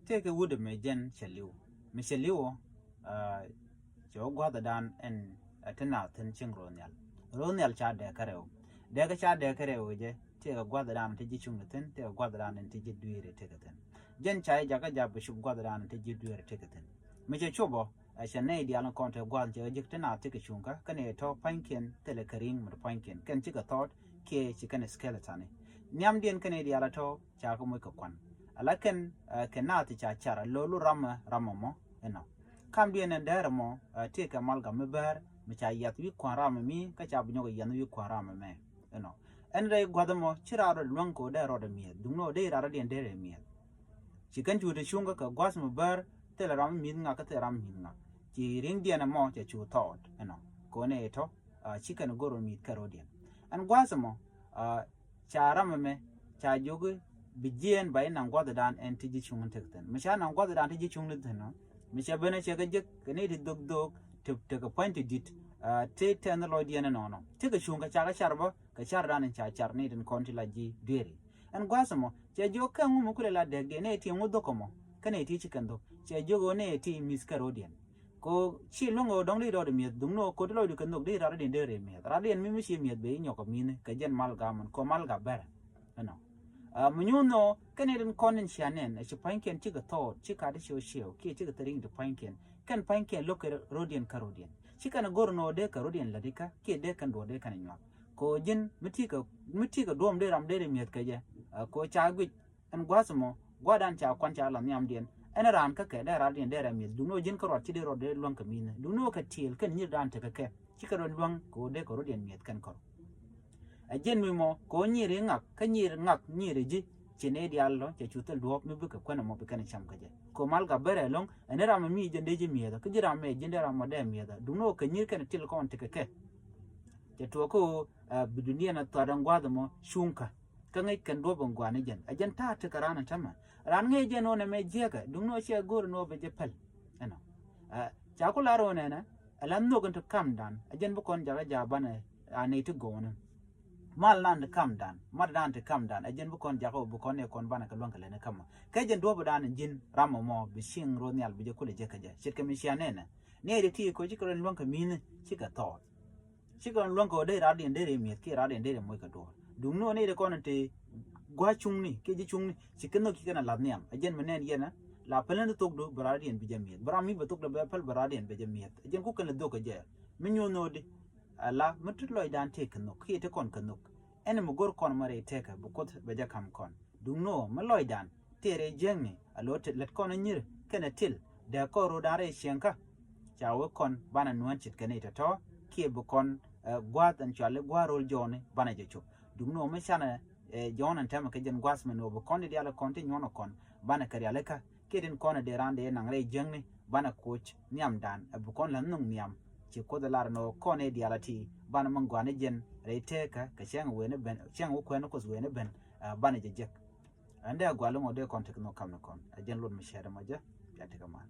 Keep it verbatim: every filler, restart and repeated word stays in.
tëëkɛ wut ɛmɛ jɛn cɛ li̱w. Mi cɛ li̱w ɔ, cɛ wä gua̱thdan ɛn ti naath thi̱n cieŋ ro̱o̱ nhial. Ro̱o̱ nhial ca dɛɛkä rɛw. Dɛɛkä ca dɛɛkä rɛw jɛ tëëkɛ gua̱thdan ti ji̱ cuŋni thi̱n, tëëkɛ gua̱thdan ti ji̱ dueeri tëëkɛ thi̱n. Jɛn ca jɛ jakä jap bi cup gua̱thdan ti ji̱ dueeri tëëkɛ thi̱n. Mi cɛ cop ɔ, ɛ cɛ nɛy diaal ni kɔn te gua̱th cɛ jek ti naath ti kɛ cuŋkä kɛn ɛ tɔ̱ pa̱nykiɛn thilɛ kɛ ri̱ŋ mi ti pa̱nykiɛn kɛn cikɛ thɔɔt kiɛ ci kɛn skeleton ni. Nhiamdiɛn kɛn ɛ diaal ɛ tɔ̱ ca kɛ moc kɛ kuan. Ala kɛn kɛ naath ca car a lo̱lu ramɛ ramɛ mɔ inɔ. Kamdiɛn ɛn dɛɛrɛ mɔ tëëkɛ malgam mi bäär mi ca yath wi̱i̱ kua̱n ramɛ mi kä ca bi nyɔk ɛ yath wi̱i̱ kua̱n ramɛ mɛ inɔ. Ɛn rɛy gua̱th ɛmɔ ci raar rɔ luäŋ kɛ ɣöö dee rɔɔdɛ mi̱eth duŋni ɣöö dee raar rɔ̱diɛn dee rɛy mi̱eth. Ci kɛn cu te cuŋkä kɛ gua̱th mi bäär thilɛ ram mi mi̱th ŋak kä thilɛ ram mi mi̱th ŋak. Ci ri̱ŋdiɛn ɛmɔ cɛ cu thɔɔt ɛnɔ kɛ ɣöö nɛ ɛ tɔ̱ ci kɛn go̱r ɔ mi̱th kɛ rɔ̱diɛn. Ɛn gua̱th ɛmɔ ca ram ɛmɛ ca jiök bi jiɛɛn ba inaŋ gua̱thdan ɛn ti ji̱ cuŋni tekɛ thi̱n. Mi ca naŋ gua̱thdan ti ji̱ cuŋni thi̱n ɔ mi cɛ ben ɛ cɛ kɛ jek kɛ ni ti dhok dhok ti tekɛ pua̱ny ti di̱t. Ti tɛn lɔcdiɛn ɛnɔnɔ ti kɛ cuŋ kɛ ca kɛ car bä kɛ cardan in ca car ni tin kɔn ti la ji̱ dueeri. Ɛn gua̱a̱th ɛmɔ cɛ jiök kɛ ŋu mi kulɛ la dɛkdiɛn ni ɛ ti ŋu dhok ɛmɔ kɛn ɛ ti ci kɛn dhok cɛ jiök ɣöö ni ɛ ti mi̱th kɛ ro̱diɛn. Ko ci luäŋ ɣöö dɔ̱ŋ di rɔɔdɛ mi̱eth duŋni ɣöö ko̱ti lɔcdu kɛn dhok di raar rɔ̱diɛn dee rɛy mi̱eth raar rɔ̱diɛn mi mi ci mi̱eth ben inyɔk kɛ mi̱ni kɛ jɛn mal gamän ko mal gap bɛrɛ. Ɛnɔ mi nyuuth ni ɣöö kɛn ɛ tin kɔn in cia nɛn ɛ ci pa̱nykiɛn cikɛ thɔɔt ci kat i̱ ciɛw ciɛw kiɛ cikɛ thil ri̱ŋ ti pa̱nykiɛn kɛn pa̱nykiɛn lo̱k kɛ rɔ̱diɛn kä rɔ̱diɛn. Ci kɛn ɛ go̱r ni ɣöö dee kɛ rɔ̱diɛn lätdikä kiɛ dee kɛn duɔ̱ɔ̱r dee kɛn ɛ nyuak. Kɛ ɣöö ji̱n mi ti̱i̱ kɛ mi ti̱i̱ kɛ duɔ̱ɔ̱m dee ram dee rɛy mi̱eth kɛ jɛ. Kɛ ɣöö ca guic ɛn gua̱a̱th ɛmɔ gua̱a̱dan ca kuan ca la nhiamdiɛn ɛn raan kä kɛ dee raardiɛn dee rɛy mi̱eth duŋni ɣöö ji̱n kä ruat ci dee ruat dee luäŋ kɛ mi̱thni duŋni ɣöö kɛ tiɛɛl kɛn nyirdan tekɛ kɛ ci kɛ ruat luäŋ kɛ ɣöö dee kɛ rɔ̱diɛn mi̱eth kɛn kɔr. Ɛ jɛn mi mɔ kɛ ɣöö nyiri ŋak kä nyiri ŋak nyiri ji̱ ci nɛy diaal lɔ cɛ cu thil duɔ̱ɔ̱p mi bikɛ kuän ɛmɔ bi kɛn cam kä jɛ. Kɛ ɣöö mal gap bärɛ ɛlɔ̱ŋ ɛn ram mi ji̱n dee ji̱ mi̱ethä kä ji̱ ram mɛ ji̱n dee ram mɔ dee mi̱ethä duŋni ɣöö kɛ nyir kɛn til kɔn tekɛ kɛ. Cɛ tuɔɔk kä ɣöö bi dunia ni thuat ɛn gua̱a̱th ɛmɔ cuŋkä. Kä ŋäc kɛn duɔ̱p ɛn gua̱a̱ni jɛn ɛ jɛn ta̱a̱ tekɛ raan ɛn tämɛ raan ŋäc jɛn ɣöö nɛ mɛ jiäkɛ duŋni ɣöö ciɛ go̱o̱r ɛn ɣöö bɛ jɛ päl. Ɛnɔ ca ku lar ɣöö nɛnɛ ɛ la nhök in ti kamdan ɛ jɛn bi kɔn jakä ja̱a̱ banɛ a nɛy ti go̱o̱ni. Mal nan ti kamdan mat dan ti kamdan ɛ jɛn bi kɔn jakä ɣöö bi kɔn nɛ kɔn banɛ kɛ luäŋ kɛ lɛni kamä kɛ jɛn duɔ̱pdan in ji̱n ram ɛmɔ bi cieŋ ro̱o̱ nhial bi jɛ kulɛ jek kɛ jɛ ce̱tkɛ mi cia nɛnɛ. Nɛy ti ti ko̱ cikɛ rɔ luäŋ kɛ mi̱ni cikɛ thɔɔt. Cikɛ rɔ luäŋ kɛ ɣöö dee raardiɛn dee rɛy mi̱eth kiɛ raardiɛn dee rɛy moc kɛ duɔ̱ɔ̱r duŋni ɣöö nɛy ti kɔn in ti gua̱a̱ cuŋni kiɛ ji̱ cuŋni ci kɛ nhök ci kɛn a la̱th nhiam ɛ jɛn mi nɛn yɛn ɛ la päl ni thokdu bi raardiɛn bi jɛ mi̱eth bi ram mi bɛ thokdu bɛ päl bi raardiɛn bɛ jɛ mi̱eth ɛ jɛn ku kɛn la dhok kɛ jɛ. Mi nyuuth no̱o̱di ala mi ti lɔcdan tëë kɛ nhök kiɛ ti kɔn kɛ nhök. Ɛn mi go̱r kɔn mɛ rɛy tëëkä bi Kuoth bɛ jɛ ka̱m kɔn. Duŋni ɣöö mi lɔcdan tëë rɛy jiäkni a lo̱ lät kɔn a nyir kɛnɛ til dee kɔn ro̱o̱dan rɛy ciɛŋkä. Ca wee kɔn banɛ nuään ce̱tkɛ ni tɔ̱tɔ̱ kiɛ bi kɔn gua̱a̱th ɛn cuali gua̱a̱r ro̱l jɔɔni banɛ jɛ cop. Duŋni ɣöö mi canɛ jɔɔn ɛn tɛmɛ kɛ jɛn gua̱a̱th mɛn ɣöö bi kɔn di diaal kɔn ti nyuɔ̱n ɔ kɔn banɛ kɛ rialikä. Kiɛ tin kɔn ɛ dee raan dee naŋ rɛy jiäkni banɛ koc nhiamdan ɛ bi kɔn la nhök nhiam. Ci Kuoth ɛ lar ɛn ɣöö kɔn ɛ diaal a ti banɛ mi gɔaa ni jɛn rɛy tëëkä kɛ cäŋ wen ɛ ben cäŋ wä kuɛn ni Kuoth wen ɛ ben. Banɛ jɛ jek. Ɛn dee a gua̱l ɛmɔ dee kɔn tek nhök kam ni kɔn ɛ jɛn luɔt mi cɛɛt ɛmɔ jɛ. Bia tekɛ mal.